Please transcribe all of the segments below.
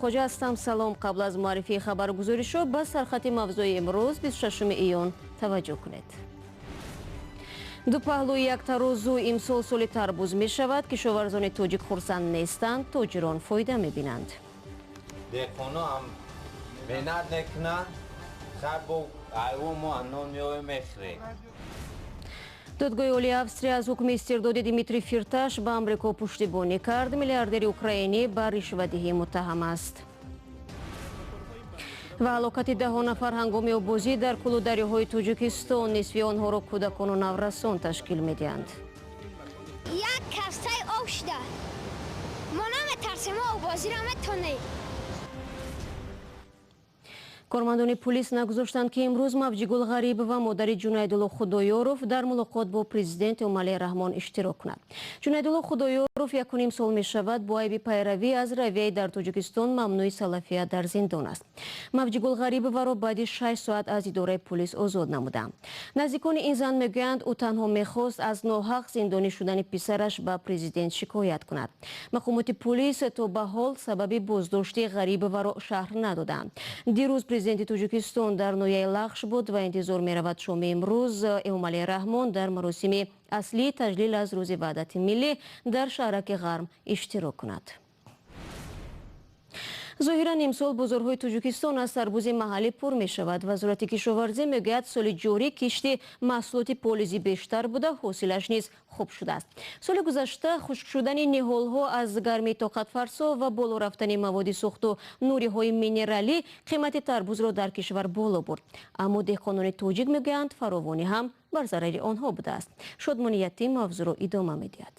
Хоҷа ҳастам. Салом. Қабл аз муаррифии хабару гузоришҳо ба сархати мавзӯи имрӯз, 26 июн, таваҷҷӯҳ кунед. Ду паҳлӯи як тарозу: имсол соли тарбуз мешавад. Кишоварзони тоҷик хурсанд нестанд, тоҷирон фоида мебинанд. Деҳқоно ҳам меҳнат мекунанд, хай бо айвон мо нон меоем, мехӯрем. Додгоҳи Олии Австрия аз ҳукми истирдоди Дмитрий Фирташ ба Амрико пуштибонӣ кард. Миллиардери украинӣ ба ришвадиҳӣ муттаҳам аст. Ва ҳалокати даҳо нафар ҳангоми оббозӣ дар кӯлу дарёҳои Тоҷикистон. Нисфи онҳоро кӯдакону наврасон ташкил медиҳанд. Як кафсаи об шуда. Мо наметарсем, мо оббозиро метонем. Кормандони пулис нагузоштанд, ки имрӯз Мавҷигул Ғарибова, модари Ҷунайдулло Худоёров, дар мулоқот бо президент Эмомалӣ Раҳмон иштирок кунад. Ҷунайдулло Худоёров 1,5 сол мешавад, бо айби пайравӣ аз равияи дар Тоҷикистон мамнӯи салафия дар зиндон аст. Мавҷигул Ғарибоваро баъди 6 соат аз идораи пулис озод намуданд. Наздикони ин зан мегӯянд, ӯ танҳо мехост аз ноҳақ зиндонӣ шудани писараш ба президент шикоят кунад. Мақомоти пулис то ба ҳол сабаби боздошти Ғарибоваро шарҳ надоданд. Дирӯз президенти Тоҷикистон дар ноҳияи Лахш буд ва интизор меравад, шоми имрӯз Эмомалӣ Раҳмон дар маросими аслии таҷлил аз Рӯзи ваҳдати миллӣ дар шаҳраки Ғарм иштирок кунад. Зоҳиран, имсол бозорҳои Тоҷикистон аз тарбузи маҳаллӣ пур мешавад. Вазорати кишоварзӣ мегӯяд, соли ҷорӣ кишти маҳсулоти полизӣ бештар буда, ҳосилаш низ хуб шудааст. Соли гузашта хушк шудани ниҳолҳо аз гармии тоқатфарсо ва боло рафтани маводи сӯхту нуриҳои минералӣ қимати тарбузро дар кишвар боло бурд. Аммо деҳқонони тоҷик мегӯянд, фаровонӣ ҳам бар зарари онҳо будааст. Шодмони Ятим мавзӯъро идома медиҳад.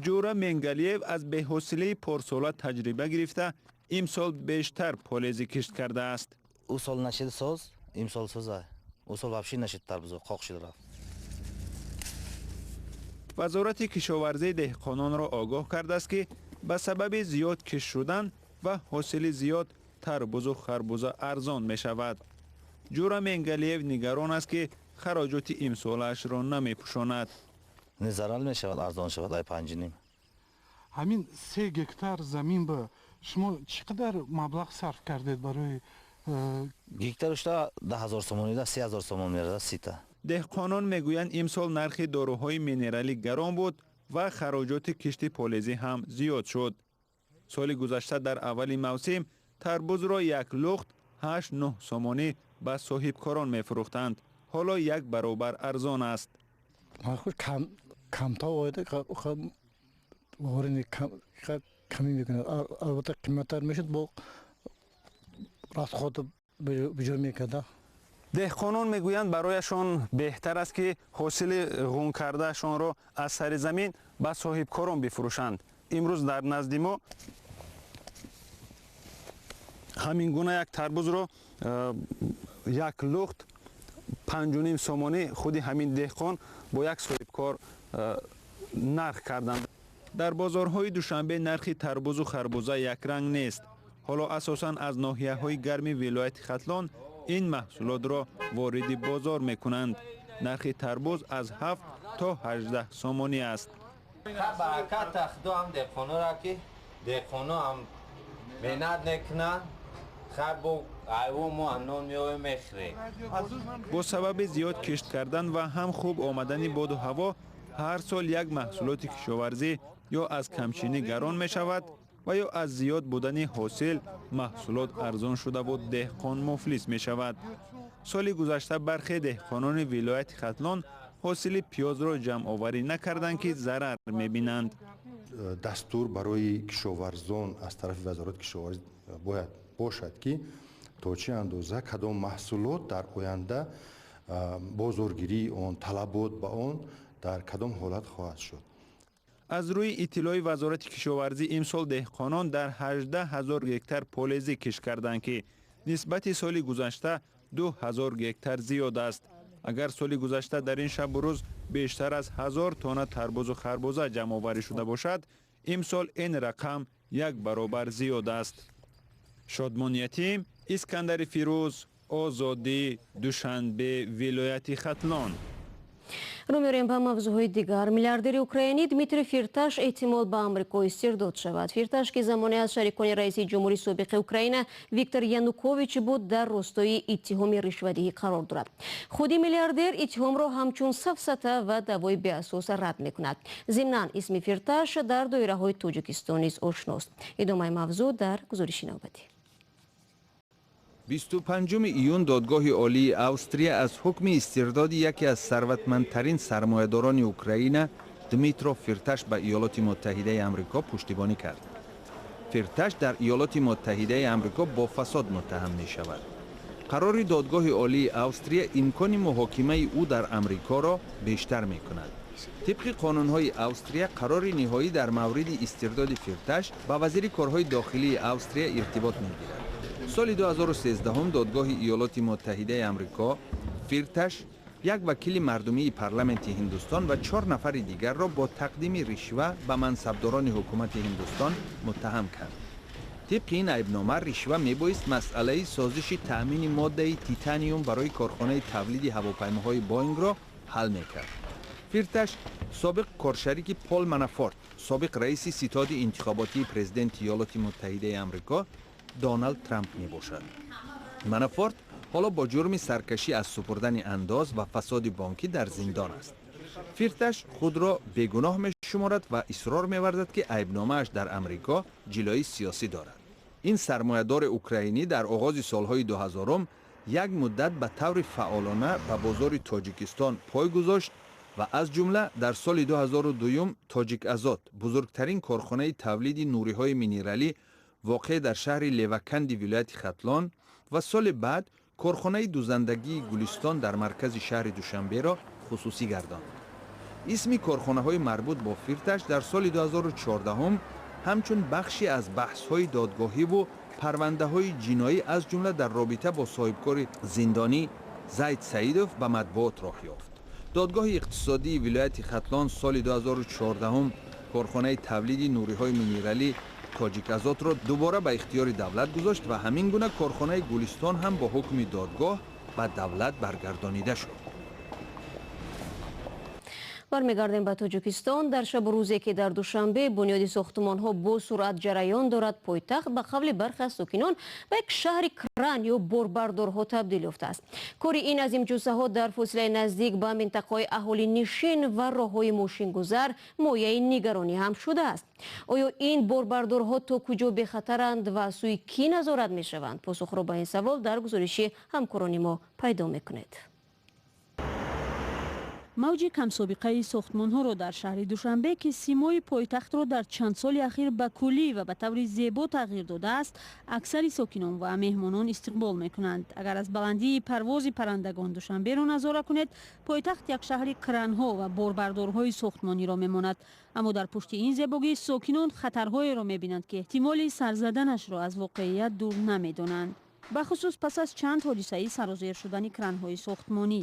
Ҷура Менгалиев аз беҳосилии порсола таҷриба гирифта, имсол бештар полезӣ кишт кардааст. Ӯ сол нашид соз, имсол соза. Ӯ сол вообще нашид, тарбузо қоқ шид, рафт. Вазорати кишоварзӣ деҳқононро огоҳ кардааст, ки ба сабаби зиёд кишт шудан ва ҳосили зиёд тарбузу харбуза арзон мешавад. Ҷура Менгалиев нигарон аст, ки хароҷоти имсолаашро намепӯшонад. Не, зарар мешавад, арзон шавад ай 5,5. Ҳамин 3 гектар замин ба шумо чӣ қадар маблағ сарф кардед барои Гектарушта 10 000 сомонида 3000 сомон меразад сита. Деҳқонон мегӯянд, имсол нархи доруҳои минералӣ гарон буд ва хароҷоти кишти полезӣ ҳам зиёд шуд. Соли гузашта дар аввали мавсим тарбузро як лухт 8-9 сомонӣ ба соҳибкорон мефурӯхтанд, ҳоло як баробар арзон аст. Камтав ояда, камӣ мекунад. Албатта, қиматтар мешуд, бо расход биҷо мекарда. Деҳқонон мегӯянд, барояшон беҳтар аст, ки ҳосили ғун кардаашонро аз сари замин ба соҳибкорон бифурӯшанд. Имрӯз дар назди мо ҳамин гуна як тарбузро як лухт 5,5 сомонӣ худи ҳамин деҳқон бо як соҳибкор нарх карданд. Дар бозорҳои Душанбе нархи тарбузу харбуза якранг нест. Ҳоло асосан аз ноҳияҳои гарми вилояти Хатлон ин маҳсулотро вориди бозор мекунанд. Нархи тарбуз аз 7 то 18 сомонӣ аст. Бараката худо ҳам деҳқонора, ки деҳқоно ҳам меҳнат мекунанд, хай бо айвон мо нон меоем, мехӯрем. Бо сабаби зиёд кишт кардан ва ҳам хуб омадани боду ҳаво, ҳар сол як маҳсулоти кишоварзӣ ё аз камчинӣ гарон мешавад ва ё аз зиёд будани ҳосил маҳсулот арзон шудаву деҳқон муфлис мешавад. Соли гузашта бархе деҳқонони вилояти Хатлон ҳосили пиёзро ҷамъоварӣ накарданд, ки зарар мебинанд. Дастур барои кишоварзон аз тарафи Вазорати кишоварзӣ бояд бошад, ки то чӣ андоза кадом маҳсулот дар оянда бозоргирии он, талабот ба он дар кадом ҳолат хоҳад шуд. Аз рӯи иттилои Вазорати кишоварзӣ, имсол деҳқонон дар 18 ҳазор гектар полезӣ кишт карданд, ки нисбати соли гузашта 2 ҳазор гектар зиёд аст. Агар соли гузашта дар ин шабу рӯз бештар аз 1000 тонна тарбузу харбуза ҷамъоварӣ шуда бошад, имсол ин рақам як баробар зиёд аст. Шодмон Ятим, Искандари Фирӯз, Озодӣ, Душанбе, вилояти Хатлон. Рӯ меорем ба мавзӯъҳои дигар. Миллиардери украинӣ Дмитрий Фирташ эҳтимол ба Амрико истирдод шавад. Фирташ, ки замоне аз шарикони раиси ҷумҳури собиқи Украина Виктор Янукович буд, дар ростои иттиҳоми ришвадиҳӣ қарор дорад. Худи миллиардер иттиҳомро ҳамчун сафсата ва даъвои беасос рад мекунад. Зимнан, исми Фирташ дар доираҳои Тоҷикистон низ ошност. Идомаи мавзӯъ дар гузориши навбатӣ. 25 июн Додгоҳи Олии Австрия аз ҳукми истирдоди яке аз сарватмандтарин сармоядорони Украина Дмитро Фирташ ба Иёлоти Муттаҳидаи Амрико пуштибонӣ кард. Фирташ дар Иёлоти Муттаҳидаи Амрико бо фасод муттаҳам мешавад. Қарори Додгоҳи Олии Австрия имкони муҳокимаи ӯ дар Амрикоро бештар мекунад. Тибқи қонунҳои Австрия, қарори ниҳоӣ дар мавриди истирдоди Фирташ ба вазири корҳои дохилии Австрия иртибот мегирад. Соли 2013 Додгоҳи Иёлоти Муттаҳидаи Амрико Фирташ, як вакили мардумии парламенти Ҳиндустон ва чор нафари дигарро бо тақдими ришва ба мансабдорони ҳукумати Ҳиндустон муттаҳам кард. Тибқи ин айбнома, ришва мебоист масъалаи созиши таъмини моддаи титаниум барои корхонаи тавлиди ҳавопаймоҳои Боингро ҳал мекард. Фирташ собиқ коршарики Пол Манафорт, собиқ раиси ситоди интихоботии президенти Иёлоти Муттаҳидаи Амрико Доналд Трамп мебошад. Манафорт ҳоло бо ҷурми саркашӣ аз супурдани андоз ва фасоди бонкӣ дар зиндон аст. Фирташ худро бегуноҳ мешуморад ва исрор меварзад, ки айбномааш дар Амрико ҷилои сиёсӣ дорад. Ин сармоядори украинӣ дар оғози солҳои 2000-ум як муддат ба таври фаъолона ба бозори Тоҷикистон пой гузошт ва аз ҷумла дар соли 2002 Тоҷиказот, бузургтарин корхонаи тавлиди нуриҳои минералӣ воқеъ дар шаҳри Леваканди вилояти Хатлон, ва соли баъд корхонаи дузандагии Гулистон дар маркази шаҳри Душанберо хусусӣ гардонд. Исми корхонаҳои марбут бо Фирташ дар соли 2014 ҳамчун бахше аз баҳсҳои додгоҳиву парвандаҳои ҷиноӣ, аз ҷумла дар робита бо соҳибкори зиндонӣ Зайд Саидов, ба матбуот роҳ ёфт. Додгоҳи иқтисодии вилояти Хатлон соли 2014 корхонаи тавлиди нуриҳои минералӣ Тоҷиказотро дубора ба ихтиёри давлат гузошт ва ҳамин гуна корхонаи Гулистон ҳам бо ҳукми додгоҳ ба давлат баргардонида шуд. Бармегардем ба Тоҷикистон. Дар шабу рӯзе, ки дар Душанбе бунёди сохтумонҳо бо суръат ҷараён дорад, пойтахт ба қавли бархе аз сокинон ба як шаҳри кран ё борбардорҳо табдил ёфтааст. Кори ин азимҷуссаҳо дар фосилаи наздик ба минтақаҳои аҳолинишин ва роҳҳои мошингузар мояи нигаронӣ ҳам шудааст. Оё ин борбардорҳо то куҷо бехатаранд ва сӯи кӣ назорат мешаванд? Посухро ба ин савол дар гузориши ҳамкорони мо пайдо мекунед. Мавҷи камсобиқаи сохтмонҳоро дар шаҳри Душанбе, ки симои пойтахтро дар чанд соли ахир ба куллӣ ва ба таври зебо тағйир додааст, аксари сокинон ва меҳмонон истиқбол мекунанд. Агар аз баландии парвози паррандагон Душанберо назора кунед, пойтахт як шаҳри кранҳо ва борбардорҳои сохтмониро мемонад. Аммо дар пушти ин зебогӣ сокинон хатарҳоеро мебинанд, ки эҳтимоли сарзаданашро аз воқеият дур намедонанд, бахусус пас аз чанд ҳодисаи сарозер шудани кранҳои сохтмонӣ.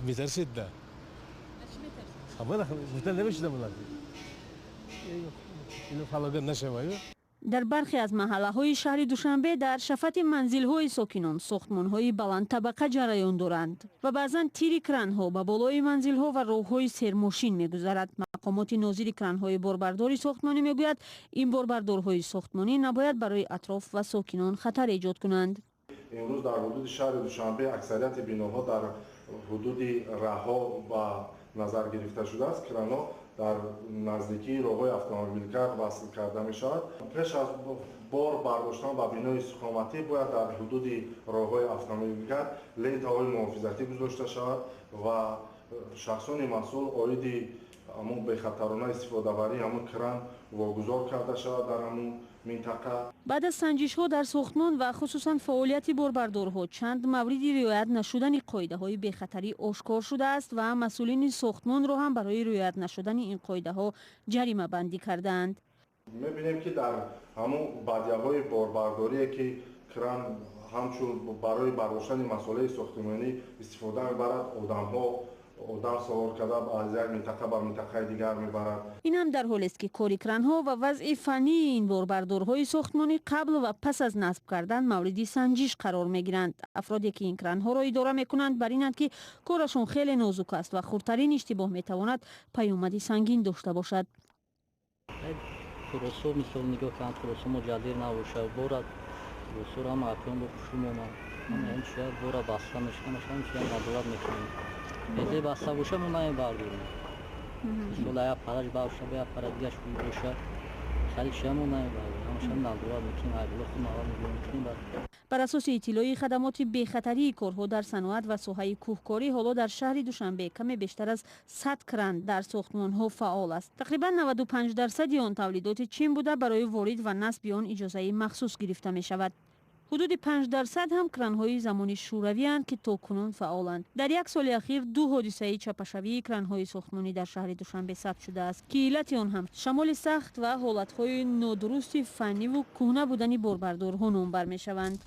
Метарсид да. Гуфта намешудам, ино фалокат нашаваю. Дар бархе аз маҳаллаҳои шаҳри Душанбе дар шафати манзилҳои сокинон сохтмонҳои баландтабақа ҷараён доранд ва баъзан тири кранҳо ба болои манзилҳо ва роҳҳои сермошин мегузарад. Мақомоти нозири кранҳои борбардори сохтмонӣ мегӯяд, ин борбардорҳои сохтмонӣ набояд барои атроф ва сокинон хатар эҷод кунанд. Имрӯз дар ҳудуди шаҳри Душанбе аксарияти биноҳо дар ҳудуди раҳҳо ба назар гирифта шудааст. Кранҳо дар наздикии роҳҳои автомобилгард васл карда мешавад. Пеш аз бор бардоштан ба бинои истиқоматӣ бояд дар ҳудуди роҳҳои автомобилгард лентаҳои муҳофизатӣ гузошта шавад ва шахсони масъул оиди ҳамун бехатарона истифодабарии ҳамун кран вогузор карда шавад дар ҳамун минтақа. Баъд аз санҷишҳо дар сохтмон ва хусусан фаъолияти борбардорҳо чанд мавриди риоят нашудани қоидаҳои бехатарӣ ошкор шудааст ва масъулини сохтмонро ҳам барои риоят нашудани ин қоидаҳо ҷаримабандӣ кардаанд. Мебинем, ки дар ҳамун бадияҳои борбардорие, ки кран ҳамчун барои бардоштани масолеҳи сохтмонӣ истифода мебарад, одамҳо Одам савор карда аз як минтақа ба минтақаи дигар мебарад. Ин ҳам дар ҳолест, ки кори кранҳо ва вазъи фаннии ин борбардорҳои сохтмонӣ қабл ва пас аз насб кардан мавриди санҷиш қарор мегиранд. Афроде, ки ин кранҳоро идора мекунанд, бар инанд, ки корашон хеле нозук аст ва хурдтарин иштибоҳ метавонад паёмади сангин дошта бошад. Тросо, мисол, нигоҳ кунанд, тросо муҷаддир набошад, бора тросоро ҳама апён бо хушрӯ меомад, ҳама бора баста мешавад, ҳамчунин назорат мекунем. Эзе баста боша, мо намебардорем. Мисол, як параш бошад, як пара дигаш боша, хеле чия мо намебардорем, ҳамаша назорат мекунем, айболо худ навар нигоҳ мекунем. Бар асоси иттилои хадамоти бехатарии корҳо дар саноат ва соҳаи кӯҳкорӣ, ҳоло дар шаҳри Душанбе каме бештар аз 100 кран дар сохтмонҳо фаъол аст. Тақрибан 95% он тавлидоти Чин буда, барои ворид ва насби он иҷозаи махсус гирифта мешавад. Ҳудуди 5% ҳам кранҳои замони шӯравианд, ки то кунун фаъоланд. Дар як соли ахир ду ҳодисаи чапашавии кранҳои сохтмонӣ дар шаҳри Душанбе сабт шудааст, ки иллати он ҳам шамоли сахт ва ҳолатҳои нодурусти фанниву кӯҳна будани борбардорҳо номбар мешаванд.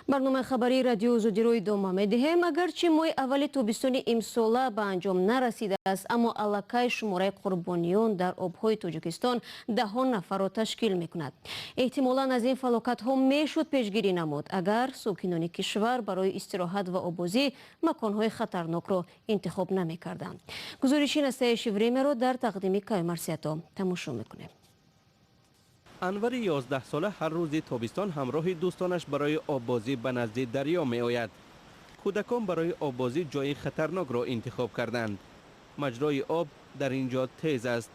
Барномаи хабарии Радиои Озодиро идома медиҳем. Агарчи моҳи аввали тобистони имсола ба анҷом нарасидааст, аммо аллакай шумораи қурбониён дар обҳои Тоҷикистон даҳон нафарро ташкил мекунад. Эҳтимолан аз ин фалокатҳо мешуд пешгирӣ намуд, агар сокинони кишвар барои истироҳат ва оббозӣ маконҳои хатарнокро интихоб намекарданд. Гузориши Настоящее времяро дар тақдими Каюмарсиято тамошо мекунем. Анвари 11 сола ҳар рӯзи тобистон ҳамроҳи дӯстонаш барои оббозӣ ба назди дарё меояд. Кӯдакон барои оббозӣ ҷои хатарнокро интихоб карданд. Маҷрои об дар ин ҷо тез аст.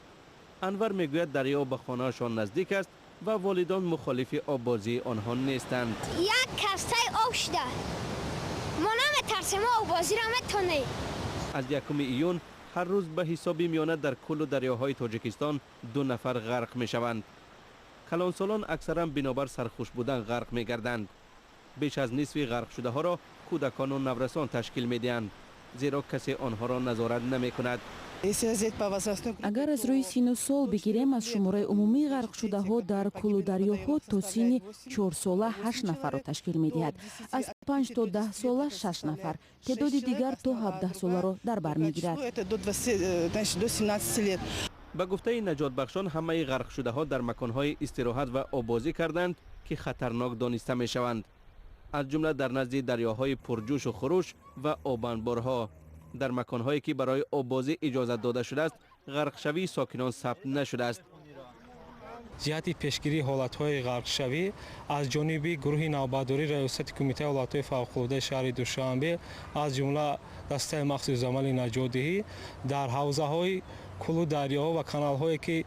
Анвар мегӯяд, дарё ба хонаашон наздик аст ва волидон мухолифи оббозии онҳо нестанд. Як кастаи об шуда, мо наметарсем, мо оббозиро метонем. Аз 1 июн ҳар рӯз ба ҳисоби миёна дар кӯлу дарёҳои Тоҷикистон 2 нафар ғарқ мешаванд. Калонсолон аксаран бинобар сархуш будан ғарқ мегарданд. Беш аз нисфи ғарқшудаҳоро кӯдакону наврасон ташкил медиҳанд, зеро касе онҳоро назорат намекунад. Агар аз рӯи сину сол бигирем, аз шумораи умумии ғарқшудаҳо дар кӯлу дарёҳо то синни 4 сола 8 нафарро ташкил медиҳад, аз 5 то 10 сола 6 нафар, теъдоди дигар то 17 соларо дар бар мегирад. Ба гуфтаи наҷотбахшон, ҳамаи ғарқшудаҳо дар маконҳои истироҳат ва оббозӣ карданд, ки хатарнок дониста мешаванд, аз ҷумла дар назди дарёҳои пурҷӯшу хуруш ва обанборҳо. Дар маконҳое ки барои оббозӣ иҷозат дода шудааст, ғарқшавии сокинон сабт нашудааст. Ҷиҳати пешгирии ҳолатҳои ғарқшавӣ аз ҷониби гурӯҳи навбатдории Раёсати Кумитаи ҳолатҳои фавқулодаи шаҳри Душанбе, аз ҷумла дастаи махсуси амали наҷотдиҳӣ, дар ҳавзаҳои кӯлу дарёҳо ва каналҳое ки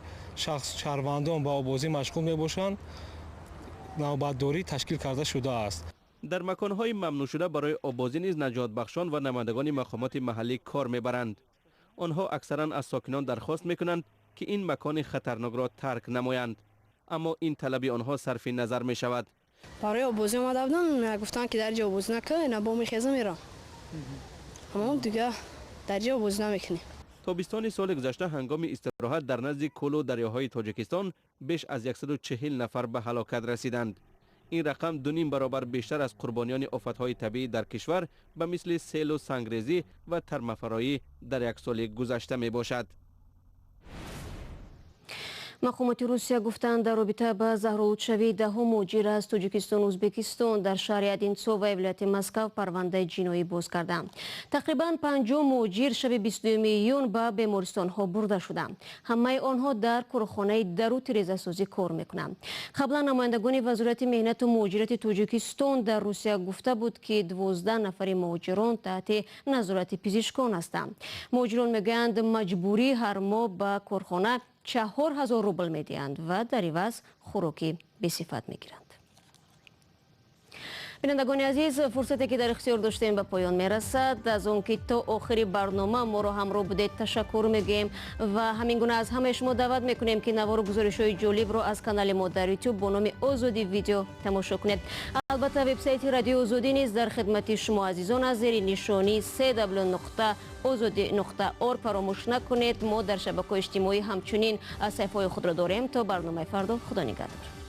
шаҳрвандон ба оббозӣ машғул мебошанд, навбатдорӣ ташкил карда шудааст. Дар маконҳои мамнӯъшуда барои оббозӣ низ наҷотбахшон ва намояндагони мақомоти маҳаллӣ кор мебаранд. Онҳо аксаран аз сокинон дархост мекунанд, ки ин макони хатарнокро тарк намоянд, аммо ин талаби онҳо сарфи назар мешавад. Барои оббозӣ омада будам, гуфтанд, ки дар ҷо оббозӣ накун, на бо мехеза мерам. Аммо дига дар ҷо оббозӣ намекунем. Тобистони соли гузашта ҳангоми истироҳат дар назди кӯлу дарёҳои Тоҷикистон беш аз 140 нафар ба ҳалокат расиданд. Ин рақам 2.5 баробар бештар аз қурбониёни офатҳои табиӣ дар кишвар ба мисли селу сангрезӣ ва тармафароӣ дар як соли гузашта мебошад. Мақомоти Русия гуфтанд, дар робита ба заҳролудшавии даҳо муҳоҷир аз Тоҷикистону Ӯзбекистон дар шаҳри Одинцово вилояти Москав парвандаи ҷиноӣ боз карданд. Тақрибан 50 муҳоҷир шаби 22 июн ба бемористонҳо бурда шуданд. Ҳамаи онҳо дар корхонаи дару тирезасозӣ кор мекунанд. Қаблан намояндагони Вазорати меҳнату муҳоҷирати Тоҷикистон дар Русия гуфта буд, ки 12 нафари муҳоҷирон таҳти назорати пизишкон ҳастанд. Муҳоҷирон мегӯянд, маҷбурӣ ҳар моҳ ба корхона 4000 рубл медиҳанд ва дар иваз хӯроки бесифат мегиранд. Бинандагони азиз, фурсате ки дар ихтиёр доштем ба поён мерасад. Аз он ки то охири барнома моро ҳамроҳ будед, ташаккур мегӯем ва ҳамин гуна аз ҳамаи шумо даъват мекунем, ки навору гузоришҳои ҷолибро аз канали мо дар YouTube бо номи Озодӣ видео тамошо кунед. Албатта, вебсайти Радиои Озодӣ низ дар хидмати шумо азизон аз зери нишонии www.ozodi.org фаромӯш накунед. Мо дар шабакаҳои иҷтимоӣ ҳамчунин саҳифаҳои худро дорем. То барномаи фардо, Худо нигаҳдор.